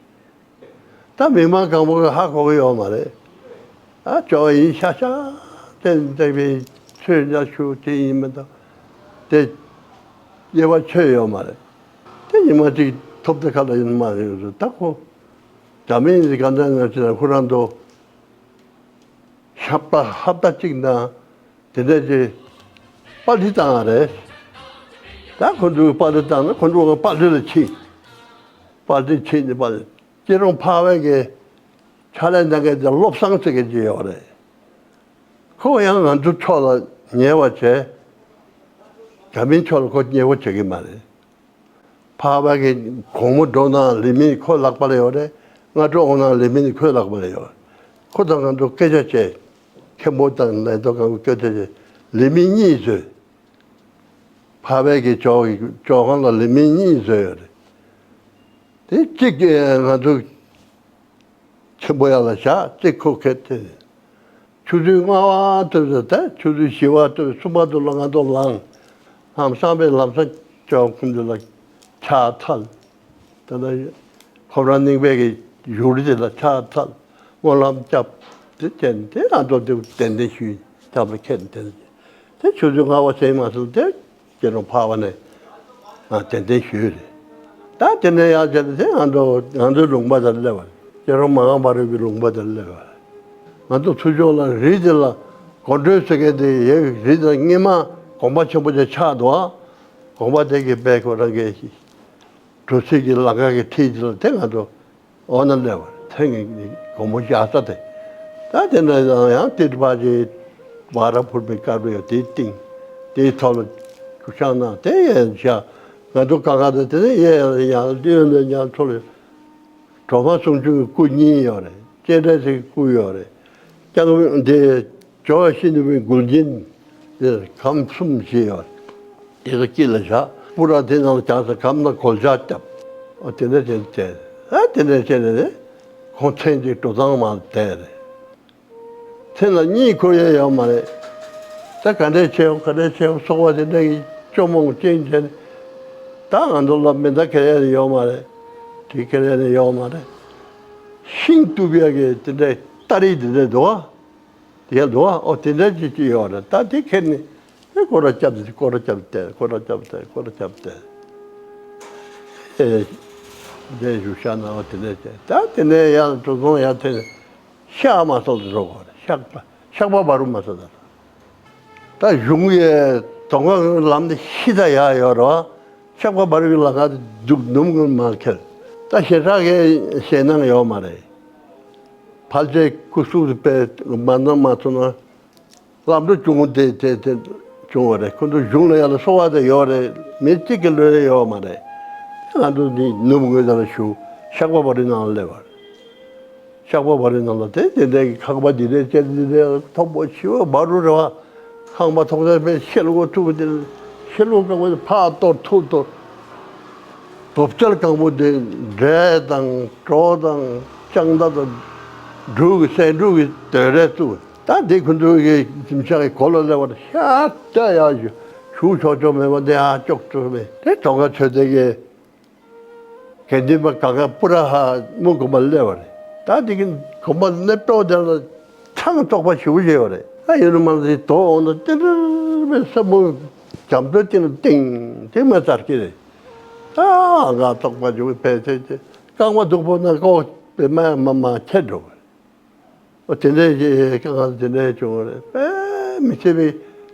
ད་མི་མང་གང་པོ་གི་ཧ་གོ་གི་ཡོད་མ་རེད། ཨ་ཅོ་ཡིན་ཤ་ཤ་དེ་འདྲ་བའི་ཆོས་འདྲ་ཞུ་དེ་ཡིན་མི་འདུག་དེ་དབྱེ་བ་ཆོད་ཡོད་མ་རེད། དེ་ཉི་མ་གཅིག་ཐོབ་དེ་ཁ་ལ་ཡིན་མ་རེད། ད་ཁོ་རྒྱ་མི་ཡིན་གང་འདྲ་ན་ཅི་ན་ཁོ་རང་དོ་ཤ་པ་ཧབ་ད་གཅིག་ན་དེ་འདྲ་ཅི་པར་ཏི་བཏང་བ་རེད། ད་ཁོ་ཚོས་པར་ཏི་བཏང་ན་ཁོ་ཚོ་པར་ཏི་ལ་ཕྱིན། པར་ཏི་ཕྱིན་ནས་པར་ཏི། སྐྱེ་རོང་འཕགས་པའི་གི་ཕྱག་ལས་གནང་མཁན་དེ་བློ་བཟང་ཟེར་མཁན་ཅིག་ཡོད་རེད། ཁོ་ཡང་ང་ཚོ་ཕྱོགས་ལ་ཉེ་བ་བྱས། རྒྱ་མིའི་ཕྱོགས་ལ་ཁོ་ཉེ་བོ་བྱེད་ཀྱི་མ་རེད། འཕགས་པའི་གི་དགོང་མོ་འགྲོ་ན་ལི་མི་ཁོའི་ལག་པ་ལ་ཡོད་རེད། སྔ་དྲོ་འོང་ན་ལི་མི་ཁོའི་ལག་པ་ལ་ཡོད། ཁོ་དང་ང་ཚོ་སྐད་ཆ་བྱས། མཁན་པོ་དང་ལས་ཐོག་གང་གི་སྐད་ཆ་བྱས། ལི་མི་གཉིས་བཟོས། འཕགས་པའི་གི་ཇོ་ཇོ་ཁང་ལ་ལི་མི་གཉིས་བཟོས་ཡོད་རེད། དེ་གཅིག་གིས་ང་ཚོ་ཆེན་པོ་ཡག་ལ་བཞག་གཅིག་ཁོ་ཁེ་དེ། ཆུ་ཚོད་ལྔ་པ་དེ་ཚོ་དེ་ཆུ་ཚོད་བཞི་པ་དེ་ཚོ་གསུམ་པ་དེ་ལ་ང་ཚོ་ལངས། ལམ་སང་པའི་ལམ་སང་ཇོ་ཁང་དེ་ལ་ཕྱག་འཚལ། དེ་ལ་ཁོ་རང་རྙིང་པའི་གི་ཡུལ་དེ་ལ་ཕྱག་འཚལ། སྨོན་ལམ་བརྒྱབ། དེ་བྱས་ནས་དེ་ང་ཚོ་དེ་གདན་འདྲེན་ཞུས། ཐབས་ལ་ཁྱེར་ནས་དེ་ཚོ་དེ་ཆུ་ཚོད་ལྔ་པ་ཟིན་མ་ཟིན་དེ། སྐྱེ་རོང་འཕགས་པ་ནས་ང་གདན་འདྲེན་ཞུས་རེད། ད་དེ་ནས་ཡར་བྱས་ཏེ་དེ་ང་ཚོ་ང་ཚོའི་ལུང་པ་དེར་སླེབས་པ་རེད། སྐྱེ་རོང་མ་འོངས་པ་རེད་པའི་ལུང་པ་དེར་སླེབས་པ་རེད། ང་ཚོ་ཚུར་ཕྱོགས་ལ་རི་དེ་ལ་སྒོ་འགྲོས་ཟེར་མཁན་དེ་ཡོད། རི་དེ་ལ་སྔོན་མ་དགོན་པ་ཆེན་པོ་ཅིག་ཆགས་འདུག་ཨ། དགོན་པ་དེ་གི་དཔེ་ཁོ་རང་གི་གྲུ་བཞི་གི་ལམ་ཁ་གི་འཁྲིས་དེ་ལ་དེ་ང་ཚོ་འོ་ན་སླེབས་པ་རེད། དེ་ངའི་དགོང་མོ་ཞག་ས་དེ། ད་དེ་འདྲ་ཡང་ཡང་ཏིར་པ་ཅིག་བ་ར་ཕུར་བུའི་དཀར་པོ་ཡོད་དེའི་སྟེང་། དེའི་ཐོག་ལ་ཤང་ན་དེ་ཡང་བཞག་ང་ཚོ་གང་ག་དེ་དེ་ནས་གཡས་ཡང་གཡོན་ནས་ཡང་ཚུར་ལ་གྲོ་མ་ཟུང་ཆུང་གི་སྐུ་གཉིས་ཡོད་རེད། སྤྱན་རས་གཟིགས་སྐུ་ཡོད་རེད། ལྕང་དེ་ཇོ་བོ་ཤི་ནུ་བའི་མགུལ་རྒྱན་དེ་གམ་གསུམ་བཞི་ཡོད་རེད། དེ་ཚོ་དཀྱིལ་ལ་བཞག་སྤུ་ར་དེ་ནང་ལ་བཞག་ས་གམ་ལ་གོལ་ཆ་བརྒྱབ། ཨོ་དེ་འདྲ་བྱས་བྱས། ཨ་དེ་འདྲ་བྱས་ནས་ཁོང་མཚན་གཅིག་འགྲོ་སྟངས་མ་བསྡད་རེད། མཚན་ལ་གཉིད་ཁུག་ཡས་ཡོད་མ་རེད། ད་ག་འདྲས་བྱེད་འོང་ག་འདྲས་བྱེད་འོང་སོགས་པ་དེ་འདྲ་གི་སྐྱོ་མོ་ཅན་བྱས་ནས། ད་ང་ཚོ་ལ་མེ་མདའ་འཁྱེར་ཡས་ནི་ཡོད་མ་རེད། གྲི་འཁྱེར་ཡས་ནི་ཡོད་མ་རེད། ཤིང་གཏུབ་ཡས་ཀྱི་དེ་འདྲའི་སྟ་རེ་དེ་འདྲ་འདུག་ཨ། དེ་འདུག་ཨ། ཨོ་དེ་འདྲ་ཅིག་ཅིག་ཡོད་རེད། ད་དེ་ཁྱེར་ནས་དེ་སྐོར་ར་བརྒྱབ་སྟེ་སྐོར་ར་བརྒྱབ་སྟེ་སྐོར་ར་བརྒྱབ་སྟེ་སྐོར་ར་བརྒྱབ་སྟེ། ཨེ། འདས་བཞུགས་ཤག་ན་བ་དེ་ནས་བྱས། ད་དེ་ནས་ཡང་གྲུ་ཚོང་ཡར་ཐོན་ནས་ཤག་མ་སོགས་སུ་འགྲོ་དགོས་རེད། ཤག་པ་ཤག་པ་བ་རུ་མ་སོགས་ད། ད་གཞུང་ཡས་དོང་ཁ་ལམ་དེ་ཤི་ད་ཡག་ཡོད་རེད་བ། ཤག་པ་བ་རུ་གི་ལམ་ཁ་དེ་འདུག་ནུབ་ངོས་མ་ཁེལ། ད་ཞེ་དྲག་གི་ཞེད་སྣང་ཡོད་མ་རེད། ཕལ་ཆེར་སྐུ་གཟུགས་དེ་དཔེ་མ་ནོར་མ་ཐུབ་ན། ལམ་འགྲོ་བྱུང་དེ་དེ་དེ་བྱུང་བ་རེད། ཁོ་ཚོ་གཞུང་ལ་ཡར་ལ་གསོ་བ་དེ་ཡོད་རེད། མི་གཅིག་གི་ལོས་རེ་ཡོད་མ་རེད། ང་ཚོ་འདི་ནུབ་ངོས་དེ་ལ་བཞུགས། ཤག་པ་བ་རི་ནང་ལ་སླེབས་པ་རེད། ཤག་པ་བ་རི་ནང་ལ་དེ་དེ་འདྲའི་ཁང་པ་འདི་འདྲའི་བཅད་འདི་འདྲའི་མཐོན་པོ་ཆེ་བ་བ་རུ་རེད་བ། ཁང་པ་ཐོག་ཚད་དཔེ་ཤེལ་སྒོ་བཙུགས་པ་དེ། ཤེལ་སྒོ་རྐང་པ་དེ་ཕར་གཏོར་ཐུར་གཏོར། བུབ་ཅལ་གང་པོ་དེ་འབྲས་དང་གྲོ་དང་ལྕགས་མདའ་དང་འབྲུ་གི་སྲན་འབྲུ་གི་དོད་རས་བཙུགས། ད་འདི་ཁོ་ཚོ་གི་གཟིམ་ཤག་གི་གོ་ལ་སླེབས་པར་ཤ་སྟག་ཡག་ཞུ་ཞུ་ཆོག་ཆོག་མེད་པ་འདི་ཨ་ཅོག་ཙེ་མེད་དེ། གྲོང་ཁ་ཆོས་སྡེ་གི་དགེ་འདུན་པ་ག་ག་པུ་ར་ཧ་མུ་དགོན་པ་སླེབས་པ་རེད། ད་འདི་གི་དགོན་པ་སླེབས་དོགས་དེ་ལ་ཐང་བཙོག་པ་ཞེ་པོ་བྱས་པ་རེད། ད་ཡིན་ནོ་མ་ཟིག་དོ་འོང་ན་ཏིར་མེད་ས་མོ་རྒྱ་མཚོའི་སྟེང་ལ་ཏིང་ཏིང་མ་ཚར་གི་རེད། ཨ་ང་བཙོག་པ་འཇུག་ཕལ་ཆེར་ཆེ་རྐང་པ་སྡུག་པོ་ན་ཀོ་པའི་མ་མ་མ་ཁྱེར་འགྲོ་བ་རེད། ཨོ་དེ་འདྲའི་ཀྱི་དཀའ་ངལ་དེ་འདྲའི་བྱུང་བ་རེད། དཔེ་མི་སྲིད་པའི་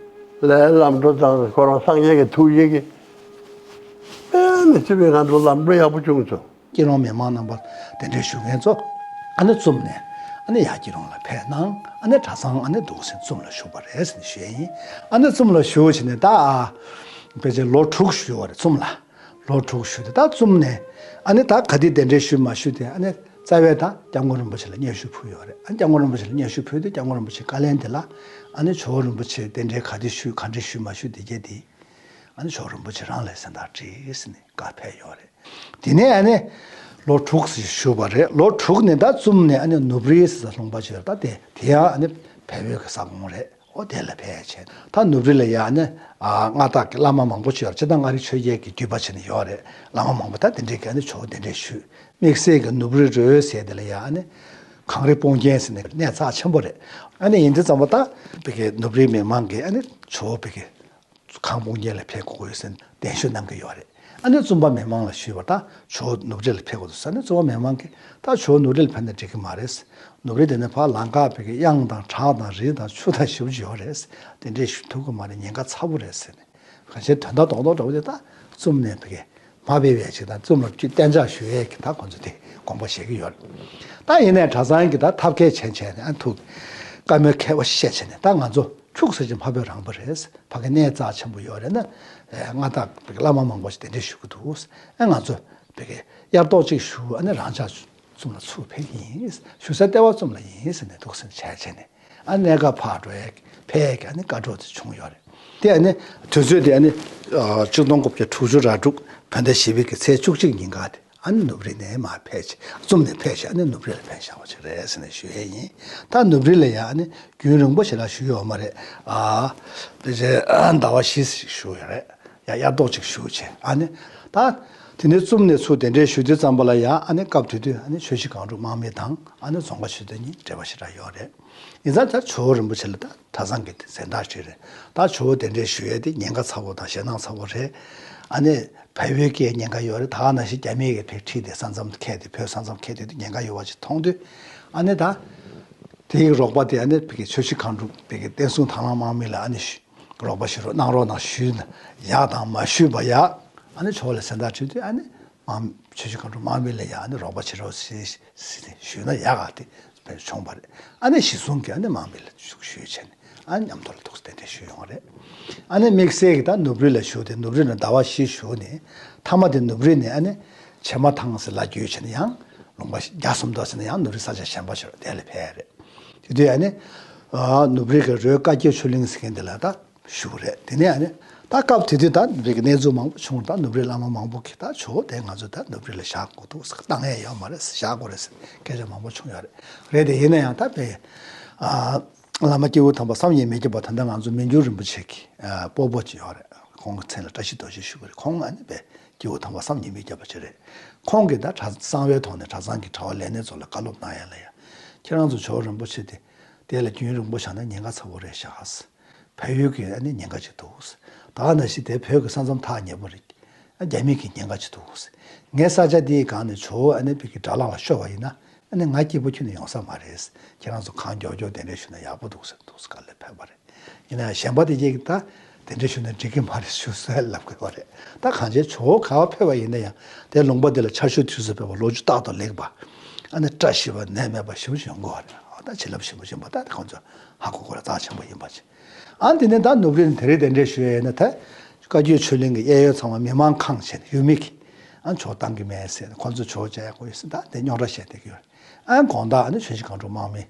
ལས་ལམ་འགྲོ་དང་ཁོ་རང་སངས་རྒྱས་ཀྱི་ཐུགས་རྗེ་གི་དཔེ་མི་སྲིད་པའི་ང་ཚོ་ལམ་འགྲོ་ཡག་པོ་བྱུང་སོང་། སྐྱིད་གྲོང་མི་མང་རྣམ་པ་གདན་འདྲེན་ཞུ་མཁན་ཚོ་ཨ་ནི་ཙུམ་ནས་ཨ་ནི་ཡར་སྐྱིད་གྲོང་ལ་ཕེབས་གནང་། ཨ་ནི་གྲྭ་ཚང་ཨ་ནི་འདུག་སེ་ཙུམ་ལ་བཞུགས་པ་རེད་ཟེར་ནས་ཞུ་ཡས་ཡིན། ཨ་ནི་ཙུམ་ལ་བཞུགས་བྱས་ནས་ད་ཨ་ཕལ་ཆེར་ལོ་དྲུག་བཞུགས་པ་རེད་ཙུམ་ལ། ལོ་དྲུག་བཞུགས་ཏེ་ད་ཙུམ་ནས་ཨ་ནི་ད་ག་དུས་གདན་འདྲེན་ཞུས་མ་ཞུས་དེ་ཨ་ནི་རྩ་བའི་ད་སྐྱབས་མགོན་རིན་པོ་ཆེ་ལ་སྙན་ཞུ་ཕུལ་ཡོད་རེད། ཨ་ནི་སྐྱབས་མགོན་རིན་པོ་ཆེ་ལ་སྙན་ཞུ་ཕུལ་དུས་སྐྱབས་མགོན་རིན་པོ་ཆེའི་བཀའ་ལན་དེ་ལ་ཨ་ནི་ཇོ་བོ་རིན་པོ་ཆེ་གདན་འདྲེན་ག་དུས་ཞུས་ག་འདྲས་ཞུས་མ་ཞུས་དེ་གྱད་དེ་ཨ་ནི་ཇོ་བོ་རིན་པོ་ཆེ་རང་ལ་གསན་བསྡད་བྲིས་ཟེར་ནས་བཀའ་ཕེབས་ཡོད་རེད། དེ་ནས་ཨ་ནི་ལོ་དྲུག་ཙམ་བཞུགས་པ་རེད། ལོ་དྲུག་ནས་ད་ཙུམ་ནས་ཨ་ནི་ནུབ་རི་ཟེར་ས་ལུང་པ་ཅིག་ཡོད་རེད། ད་དེ་དེ་ཡང་ཨ་ནི་བལ་པོའི་གི་ས་ཁོངས་རེད། ཨོ་དེ་ལ་ཕེབས་བྱས། ད་ནུབ་རི་ལ་ཡ་ནི་ཨ་མངའ་བདག་གི་བླ་མ་མང་པོ་ཅིག་ཡོད་རེད། སྤྱིར་བཏང་མངའ་རིས་ཆོས་རྒྱལ་གྱི་བརྒྱུད་པ་བྱས་ནས་ཡོད་རེད། བླ་མ་མང་པོ་ད་དེ་འདྲའི་གི་ཨ་ནི་ཇོ་བོ་གདན་འདྲེན་ཞུས། དམིགས་བསལ་གྱི་ནུབ་རི་རོལ་ཟེར་དེ་ལ་ཡ་ཨ་ནི་གངས་རི་སྤུངས་རྒྱན་ཟེར་ནས་གནས་རྩ་ཆེན་པོ་རེད། ཨ་ནི་ཡིན་དུས་ཙམ་པ་ད་བི་གི་ནུབ་རིའི་མི་མང་གིས་ཨ་ནི་ཇོ་བོ་བི་གི་གངས་སྤུངས་རྒྱན་ལ་ཕེབས་དགོས་ཡོད་ཟེར་གདན་ཞུ་གནང་གི་ཡོད་རེད། ཨ་ནི་ཙུམ་པ་མི་མང་ལ་ཞུས་པ་ད་ཇོ་བོ་ནུབ་རི་ལ་ཕེབས་དགོས་འདུག་ཟེར། ཨ་ནི་ཙུམ་པ་མི་མང་གིས་ད་ཇོ་བོ་ནུབ་རི་ལ་ཕེབས་ན་འགྲིག་གི་མ་རེད། ནུབ་རི་དེ་ནི་ཕར་ལམ་ཁ་བི་གི་གཡང་དང་བྲག་དང་རི་དང་ཆུ་དང་ཞེ་པོ་ཅིག་ཡོད་རེད། དེ་འདྲས་ཞུ་ཐུབ་ཀྱི་མ་རེད། ཉེན་ཁ་ཚ་པོ་རེད་ཟེར་ནས། གང་ཅིའི་དོན་དག་རྡོག་རྡོག་འདྲ་བོ་དེ་ད་ཙུམ་ནས་བི་གི་མ་ཕེབས་པའི་ཅིག་དང་ཙུམ་ལ་ཅིག་གཏན་འཇགས་ཞུ་ཡས་ཀྱི་ད་ཁོང་ཚོ་དེ་དགོངས་པ་བཞེས་ཀྱི་ཡོད་རེད། ད་ཡིན་ནའི་གྲྭ་ཚང་གི་ད་ཐབས་མཁས་བྱས་བྱས་ནས་ཨ་ཐུག་བཀའ་མོལ་མཁས་པོ་བཤད་བྱས་ནས་ད་ང་ཚོ་ཁྱུག་ཙམ་ཅིག་མ་ཕེབས་རང་པ་རེད། ཕ་གི་གནས་རྩ་ཆེན་པོ་ཡོད་རེད་ན་མངའ་བདག་བི་གི་བླ་མ་མང་པོ་ཞིག་གདན་འདྲེན་ཞུ་གི་འདུག་ཨ་ང་ཚོ་བི་གི་དབྱར་ཐོག་ཅིག་བཞུགས། ཨ་ནི་རང་ཅག་ཙུམ་ལ་ཚུར་ཕེབས་ཀྱི་ཡིན། བཞུགས་ས་ལྟེ་བ་ཙུམ་ལ་ཡིན་ཟེར་ནས་འདུག་སེ་བྱས་བྱས་ནས་ཨ་གནས་སྐབས་ཕར་འགྲོ་ཡས་ཕེབས་ཡས་ཀྱི་ཨ་ནི་བཀའ་འགྲོ་དེ་བྱུང་ཡོད་རེད། དེ་ཨ་ནི་དུས་ཚོད་དེ་ཨ་ནི་ཆིག་སྟོང་དགུ་བརྒྱ་དྲུག་ཅུ་རེ་དྲུག་བོད་ཟླ་བཞི་པའི་གི་ཚེས་བཅུ་གཅིག་ཉིན་ཀ་དེ་ཨ་ནི་ནུབ་རི་ནས་མར་ཕེབས་བྱས་ཙུམ་ནས་ཕེབས་བྱས་ཨ་ནི་ནུབ་རི་ལ་ཕེབས་བཞག་པ་ཅིག་རེད་ཟེར་ནས་ཞུ་ཡས་ཡིན། ད་ནུབ་རི་ལ་ཡ་ཨ་ནི་རྒྱུན་རིང་པོ་ཞེ་དྲག་བཞུགས་ཡོད་མ་རེད། ཨ་དེ་རྗེས་ཟླ་བ་བཞི་ཞིག་བཞུགས་ཡོད་རེད། ཡ་དབྱར་ཐོག་ཅིག་བཞུགས་བྱས་ཨ་ནི་ད་དེ་ནས་ཙུམ་ནས་ཚུར་གདན་འདྲེན་ཞུ་དུས་ཙམ་པ་ལ་ཡ་ཨ་ནི་སྐབས་དེ་དུས་ཨ་ནི་ཆུ་བཞི་སྒང་དྲུག་དམག་མི་དང་ཨ་ནི་རྫོང་དཀར་ཆོས་སྡེ་གཉིས་འབྲེལ་བ་ཞེ་དྲག་ཡོད་རེད། ཡིན་ཙང་ད་ཇོ་བོ་རིན་པོ་ཆེ་ལ་ད་གྲྭ་ཚང་གི་གཟེངས་རྟགས་ཅིག་རེད། ད་ཇོ་བོ་གདན་འདྲེན་ཞུ་ཡས་དེ་ཉེན་ཁ་ཚ་པོ་དང་ཞེད་སྣང་ཚ་པོ་རེད། ཨ་ནི་བལ་པོའི་སྐད་ཉེན་ཁ་ཡོད་རེད། ད་ག་ནང་བཞིན་རྒྱ་མིའི་གི་ཕེབས་ཁྲིད་དེ་ས་མཚམས་ཁེལ་ཏེ་བོད་ས་མཚམས་ཁེལ་ཏེ་དེ་ཉེན་ཁ་ཡོད་པ་ཅིག་མཐོང་དུས་ཨ་ནི་ད་དེའི་རོགས་པ་དེ་ཨ་ནི་བི་གི་ཆུ་བཞི་སྒང་དྲུག་བི་གི་བསྟན་སྲུང་དང་བླངས་དམག་མི་ལ་ཨ་ནི་ཞུ་རོགས་པ་ཞུ་རོགས་གནང་རོགས་གནང་ཞུས་ན་ཡག་དང་མ་ཞུས་པ་ཡག་ཨ་ནི་ཇོ་བོ་ལ་གཟེངས་རྟགས་བྲིས་དུས་ཨ་ནི་དམག་ཆུ་བཞི་སྒང་དྲུག་དམག་མི་ལ་ཡ་ཨ་ནི་རོགས་པ་བྱེད་རོགས་ཞེས་ཞུས་ན་ཡག་ག་དེ་བྱུང་བ་རེད། ཨ་ནི་གཞི་བཟུང་གི་ཨ་ནི་དམག་མི་ལ་ཞུ་ཞུས་བྱས་ནས་ཨ་ནི་མཉམ་དུ་ལ་ཐུགས་གཏན་གཏན་ཞུས་ཡོང་བ་རེད། ཨ་ནི་དམིགས་བསལ་གྱི་ད་ནུབ་རི་ལ་བཞུགས་ཏེ་ནུབ་རི་ལ་ཟླ་བ་བཞི་བཞུགས་ནས་མཐའ་མ་དེ་ནུབ་རི་ནས་ཨ་ནི་བྱེ་མ་ཐང་ཟེར་ལ་བརྒྱུད་བྱས་ནས་ཡང་ལུང་པ་རྒྱ་སུམ་མདོ་ཟེར་ནས་ཡང་ནུབ་རི་ས་ཆ་གཞན་པ་ཞིག་དེ་ལ་ཕེབས་རེད། དེ་དུས་ཨ་ནི་ནུབ་རི་གི་རོལ་བཀའ་བརྒྱད་ཆོས་གླིང་ཟེར་མཁན་དེ་ལ་ད། ཞུ་གི་རེད། དེ་ནས་ཨ་ནི་ད་སྐབས་དེ་དུས་ད་བོད་ཀྱི་གནས་ཚུལ་མང་པོ་བྱུང་། ད་ནུབ་རིའི་བླ་མ་མང་པོ་གིས་ད་ཇོ་བོ་དེ་ང་ཚོས་ད་ནུབ་རི་ལ་བཞག་དགོས་འདུག་ཟེར། བཏང་ཡས་ཡོད་མ་རེད་ཟེར། བཞག་དགོས་རེད་ཟེར་སྐད་ཆ་མང་པོ་བྱུང་ཡོད་རེད། རེད་དེ་ཡིན་ན་ཡང་ད་བོད་ཨ་བླ་མ་སྐྱེས་བུ་དམ་པ་བསམ་ཡས་མི་བསྐྱོད་པ་ད་ལྟ་ང་ཚོ་མི་འགྱུར་རིན་པོ་ཆེ་གི་ཨ་སྤོ་བོ་ཅིག་ཡོད་རེད། ཁོང་གི་མཚན་ལ་བཀྲ་ཤིས་རྡོ་རྗེ་ཞུ་གི་རེད། ཁོང་ཨ་ནི་བོད་སྐྱེས་བུ་དམ་པ་བསམ་ཡས་མི་བསྐྱོད་པ་ཅིག་རེད། ཁོང་གིས་ད་གྲྭ་གསང་བའི་ཐོག་ནས་གྲྭ་ཚང་གི་གྲྭ་པ་ལས་སྣེ་ཚོ་ལ་བཀའ་སློབ་གནང་ཡས་ལ་ཡ། ཁྱེད་རང་ཚོ་ཇོ་བོ་རིན་པོ་ཆེ་དེ་དེ་ལ་རྒྱུན་རིང་པོ་བཞག་ན་ཉེན་ཁ་ཚ་པོ་རེད་ཤག་ཟེར། བལ་ཡུལ་གྱི་ཨ་ནི་ཉེན་ཁ་ཅིག་འདུག་ཟེར། ད་ག་ནང་བཞིན་དེ་བོད་ཀྱི་ས་མཚམས་ཐག་ཉེ་པོ་རེད། རྒྱ་མི་གི་ཉེན་ཁ་ཅིག་འདུག་ཟེར། ངའི་ས་ཆ་འདིའི་སྒང་ནས་ཇོ་བོ་ཨ་ནི་བོད་ཀྱི་དགྲ་ལག་ལ་ཤོར་བ་ཡིན་ན་ཨ་ནི་ང་སྐྱིད་པོ་ཁྱོན་ནས་ཡོང་ས་མ་རེད། ཁྱེད་རང་ཚོ་གང་མགྱོགས་མགྱོགས་གདན་འདྲེན་ཞུས་ན་ཡག་པོ་འདུག་ཟེར་འདུག་ཟེར་ག་ལེར་ཕེབས་པ་རེད། ཡིན་ན་ཡང་གཞན་པ་དེ་གྱད་ཀྱིས་ད་གདན་འདྲེན་ཞུས་ན་འགྲིག་གི་མ་རེད་ཞུ་སྲོལ་ལབ་དགོས་པ་རེད། ད་གང་བྱས་ཇོ་བོ་ག་པར་ཕེབས་པ་ཡིན་ན་ཡང་དེ་ལུང་པ་འདི་ལ་ཆར་ཆུ་དུས་སུ་ཕེབས་པ་ལོ་རྒྱུས་རྟག་ཏུ་ལེགས་པ། ཨ་ནི་བཀྲ་ཤིས་པ་ནད་མེད་པ་ཞེ་པོ་ཅིག་ཡོང་གི་ཡོད་རེད། ཨ་ད་བྱིན་རླབས་ཞེ་པོ་ཅིག་ཡིན་པ་ད་དེ་ཁོང་ཚོ་ཧ་གོ་དགོས་རེད། རྩ་ཆེན་པོ་ཡིན་པ་ཅིག་ཨ་ནི་དེ་ནས་ད་ནུབ་རི་ནས་དེ་རིང་གདན་འདྲེན་ཞུ་ཡས་ཡིན་ན་ད་བཀའ་བརྒྱུད་ཆོས་གླིང་གི་གཡས་གཡོན་ཚང་མ་མི་མང་ཁང་བྱས་ནས་ཡུལ་མི་གིས་ཨ་ཇོ་བོ་བཏང་གི་མེད་ཟེར་ནས་ཁོང་ཚོ་ཇོ་བོ་མཇལ་ཡག་དགོས་ཡོད་ཟེར་ད་དེ་རྙོག་དྲ་བཤད་བསྡད་ཀྱི་ཡོད་རེད། ཨ་དགོང་དག་ཨ་ནི་ཆོས་རྗེ་སྒང་དྲུག་དམག་མི་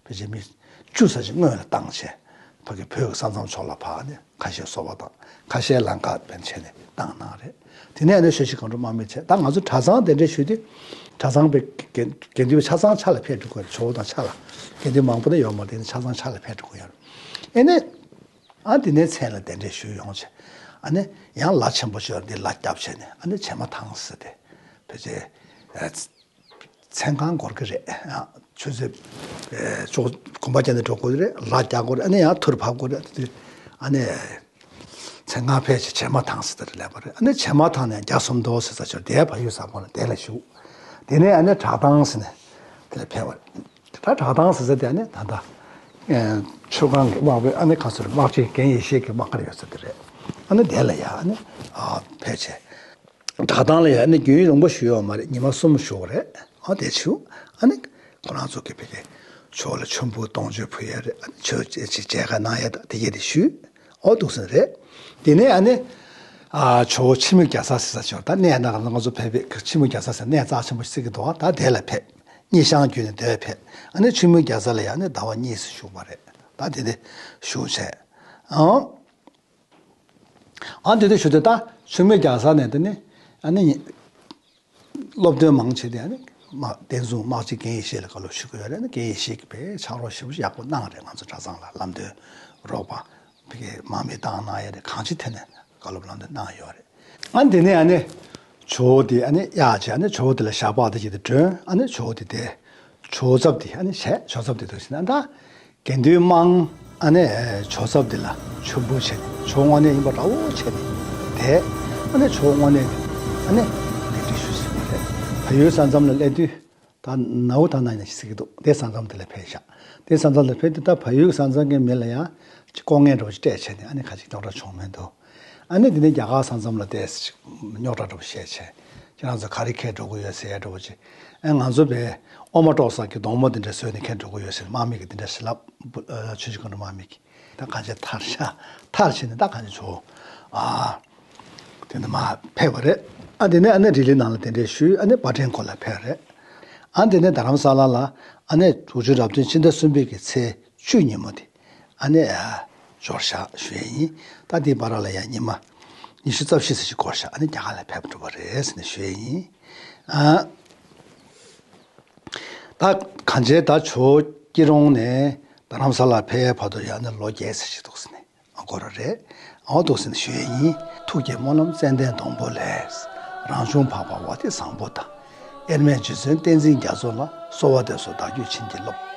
ཕལ་ཆེར་མི་བཅུ་ཙམ་ཞིག་སྔོན་ལ་བཏང་བྱས། ཕ་གི་བོད་ཀྱི་ས་མཚམས་ཕྱོགས་ལ་ཕར་ནས་ཁ་ཤས་སོ་པ་དང་ཁ་ཤས་ལམ་ཁ་བན་བྱས་ནས་བཏང་གནང་རེད། དེ་ནས་ཨ་ནི་ཆོས་རྗེ་སྒང་དྲུག་དམག་མི་བྱས། ད་ང་ཚོ་གྲྭ་ཚང་གདན་འདྲེན་ཞུས་དུས་གྲྭ་ཚང་པའི་དགེ་དགེ་འདུན་པ་ཆ་ཚང་ཆ་ལ་ཕེབས་འགྲོ་གི་ཡོད་རེད། ཇོ་བོ་དང་ཆ་ལ་དགེ་འདུན་མང་པོ་ནས་ཡོད་མ་རེད། དེ་ནས་ཆ་ཚང་ཆ་ལ་ཕེབས་འགྲོ་གི་ཡོད་རེད། ཨེ་ནས་ཨ་དེ་ནས་མཚན་ལ་གདན་འདྲེན་ཞུས་ཡོང་བྱས། ཨ་ནི་ཡང་ལ་ཆེན་པོ་ཞིག་ཡོད་རེད། འདི་ལ་རྒྱབ་བྱས་ནས་ཨ་ནི་བྱེ་མ་ཐང་ཟེར་ཏེ་ཕལ་ཆེར་མཚན་གང་འགོར་གི་རེད། ཨ་ཆུ་ཚོད་ཨེ་ཅོག་གོམ་པ་བརྒྱབ་ནས་འགྲོ་དགོས་རེད། ལ་རྒྱག་དགོས་རེད། ཨ་ནི་ཡང་ཐུར་བབས་དགོས་རེད། དེ་དུས་ཨ་ནི་མཚན་གང་ཕལ་ཆེར་བྱེ་མ་ཐང་ཟེར་དེར་སླེབས་པ་རེད། ཨ་ནི་བྱེ་མ་ཐང་ནས་རྒྱ་ཟམ་མདོ་ཟེར་ས་ཆར་དེའི་ཕ་ཡུལ་ས་ཁོངས་ལ་དེ་ལ་བཞུགས། དེ་ནས་ཨ་ནི་བྲག་ཐང་ཟེར་ནས་དེ་ལ་ཕེབས་པ་རེད། ད་བྲག་ཐང་ཟེར་ས་དེ་ཨ་ནི་ད་ལྟ་ཨེ་ཆོས་ཁང་གི་དམག་དཔོན་ཨ་ནི་ག་ཚོད་དམག་སྤྱི་རྒན་ཡེ་ཤེས་ཀྱི་དམག་སྒར་ཡོད་ས་དེ་རེད། ཨ་ནི་དེ་ལ་ཡ་ཨ་ནི་ཨ་ཕལ་ཆེར། བྲག་ཐང་ལ་ཡ་ནི་རྒྱུན་རིང་པོ་བཞུགས་ཡོད་མ་རེད། ཉི་མ་གསུམ་བཞུགས་པ་རེད། ཨ་དེ་བྱུང་ཨ་ནི་ཁོ་རང་ཚོ་གི་ཕ་གི་ཇོ་བོ་ལ་མཆོད་འབུལ་གཏོང་མཆོད་ཕུལ་ཡ་རེད། ཨ་ནི་མཆོད་ཅེས་ཅེས་མཇལ་ཁ་གནང་ཡ་ད་དེ་གས་དེ་ཞུས། ཨོ་འདུག་སེ་རེད། དེ་ནས་ཨ་ནི་ཨ་ཇོ་བོ་ཕྱི་མོ་རྒྱ་ཚ་ཟེར་ས་ཆར་ད་གནས་ན་ང་ཚོ་བོད་པའི་ཕྱི་མོ་རྒྱ་ཚ་ཟེར་གནས་རྩ་ཆེན་པོ་ཞིག་བརྩི་གི་འདུག་ད་དེ་ལ་ཕེབས། སྙེ་ཤང་བརྒྱུད་ནས་དེར་ཕེབས། ཨ་ནི་ཕྱི་མོ་རྒྱ་ཚ་ལ་ཡ་ནི་ཟླ་བ་གཉིས་སུ་བཞུགས་པ་རེད། ད་དེ་དེ་བཞུགས་བྱས། ཨང་། ཨ་འདི་དུ་ཞུ་དུས་ད་ཆུ་མོ་རྒྱ་ཚ་ནས་དེ་ནི་ཨ་ནི་སློབ་སྟོན་མང་ཆེ་དེ་ཨ་ནི་དམག་བསྟན་སྲུང་དམག་སྤྱི་རྒན་ཡེ་ཤེས་ལ་བཀའ་སློབ་ཞུ་གི་ཡོད་རེད། ཨ་ནི་རྒན་ཡེ་ཤེས་ཀྱིས་དཔེ་ཕྱག་རོགས་ཞེ་པོ་ཅིག་ཡག་པོ་གནང་རེད། ང་ཚོ་གྲྭ་ཚང་ལ་ལམ་སྟོན་རོགས་པ་ཕ་གི་དམག་མི་བཏང་གནང་ཡ་རེད། གང་ཅི་ཐད་ནས་བཀའ་སློབ་ལམ་སྟོན་གནང་ཡོད་རེད། ཨ་ནི་དེ་ནས་ཨ་ནི་ཇོ་བོ་དེ་ཨ་ནི་གཡག་བྱས། ཨ་ནི་ཇོ་བོ་དེ་ལ་ཞགས་པ་དེ་ཅིག་དེ་སྒྲོན། ཨ་ནི་ཇོ་བོ་དེ་དེ་ཇོ་བོ་ཚབ་དེ་ཨ་ནི་བྱས། ཇོ་བོ་ཚབ་དེ་འདུག་ཟེར་ན་ད། དགེ་འདུན་དམངས་ཨ་ནི་ཇོ་བོ་ཚབ་འདི་ལ་མཆོད་འབུལ་བྱས་ནས་ཇོ་བོ་དངོས་གནས་ཡིན་པ་འདྲ་བོ་བྱས་ནས་དེ་ཨ་ནི་ཇོ་བོ་དངོས་གནས་ཨ་ནི་གདན་འདྲེན་ཞུས་ཟིན་པ་རེད། བལ་ཡུལ་ས་མཚམས་ལ་སླེབས་དུས་ད་ནའུ་ཐ་ན་ཡིན་ན་ཞིག་ཟེར་གི་འདུག་དེ་ས་མཚམས་དེ་ལ་ཕེབས་ཤག་དེ་ས་མཚམས་ལ་ཕེབས་དུས་ད་བལ་ཡུལ་ས་མཚམས་ཀྱི་མི་ལ་ཡང་ཅིག་ལྐོག་རྔན་འདྲ་བོ་ཅིག་སྤྲད་བྱས་ནས་ཨ་ནི་ཁ་ཅིག་རྙོག་དྲ་བྱུང་མི་འདུག་ཨ་ནི་དེ་ནས་རྒྱ་གར་ས་མཚམས་ལ་བལྟས་ཅིག་རྙོག་དྲ་འདྲ་བོ་བཤད་བྱས། ཁྱེད་རང་ཚོ་ག་རེ་འཁྱེར་འགྲོ་གི་ཡོད་ཟེར་ཡ་འདྲ་བོ་ཅིག་ཨ་ང་ཚོ་བས་ཨོ་མ་ཏོག་ས་གི་སྡོང་མོ་དེ་འདྲ་བཟོས་ནས་འཁྱེར་འགྲོ་གི་ཡོད་ཟེར་དམག་མི་གིས་དེ་འདྲ་ཞལ་ལག་ཆུ་ཆུ་གང་འགྲོ་དམག་མི་གིས་ད་གང་ཆེ་ཐར་ཤག་ཐར་བྱས་ནས་ད་གང་ཆེ་ཆོ་ཨ་དེ་འདྲ་མ་ཕེབས་པ་རེད། ཨ་དེ་ནས་ཨ་ནི་རི་ལི་ནང་ལ་དེ་འདྲ་ཞུས། ཨ་ནི་པ་ཏྲེན་ཁོ་ལ་ཕེབས་རེད། ཨ་དེ་ནས་རྡ་རམ་ས་ལ་ལ་ཨ་ནི་དྲུག་ཅུ་རབ་བདུན་ཕྱི་ཟླ་གསུམ་པའི་གི་ཚེས་བཅུ་ཉིན་མོ་དེ། ཨ་ནི་ཨ་འབྱོར་ཤག་ཞུ་ཡས་ཡིན། ད་འདིའི་བར་ལ་ཡང་ཉི་མ་ཉི་ཤུ་རྩ་བཞི་ཙམ་ཞིག་འགོར་ཤག་ཨ་ནི་རྒྱ་གར་ལ་ཕེབས་འགྲོ་བ་རེད་ཟེར་ནས་ཞུ་ཡས་ཡིན། ཨ་ད་གང་བྱས་ད་ཇོ་སྐྱིད་རོང་ནས་རྡ་རམ་ས་ལ་ཕེབས་བར་དུ་ཡང་ནི་ལོ་བརྒྱད་ཙམ་ཞིག་འདུག་ཟེར་ནས་ཨ་འགོར་བ་རེད། ཨ་འདུག་ཟེར་ནས་ཞུ་ཡས་ཡིན། ཐུགས་བསྐྱེད་སྨོན་ལམ་ཙན་དན་སྡོང་པོ་ལས། རང་བྱུང་འཕགས་པ་བ་དན་བཟང་པོ་དང་། དབྱེར་མེད་རྗེ་བཙུན་བསྟན་འཛིན་རྒྱ་མཚོ་ལ། གསོལ་བ་འདེབས་སོ་བདག་རྒྱུད་བྱིན་གྱིས་རློབས།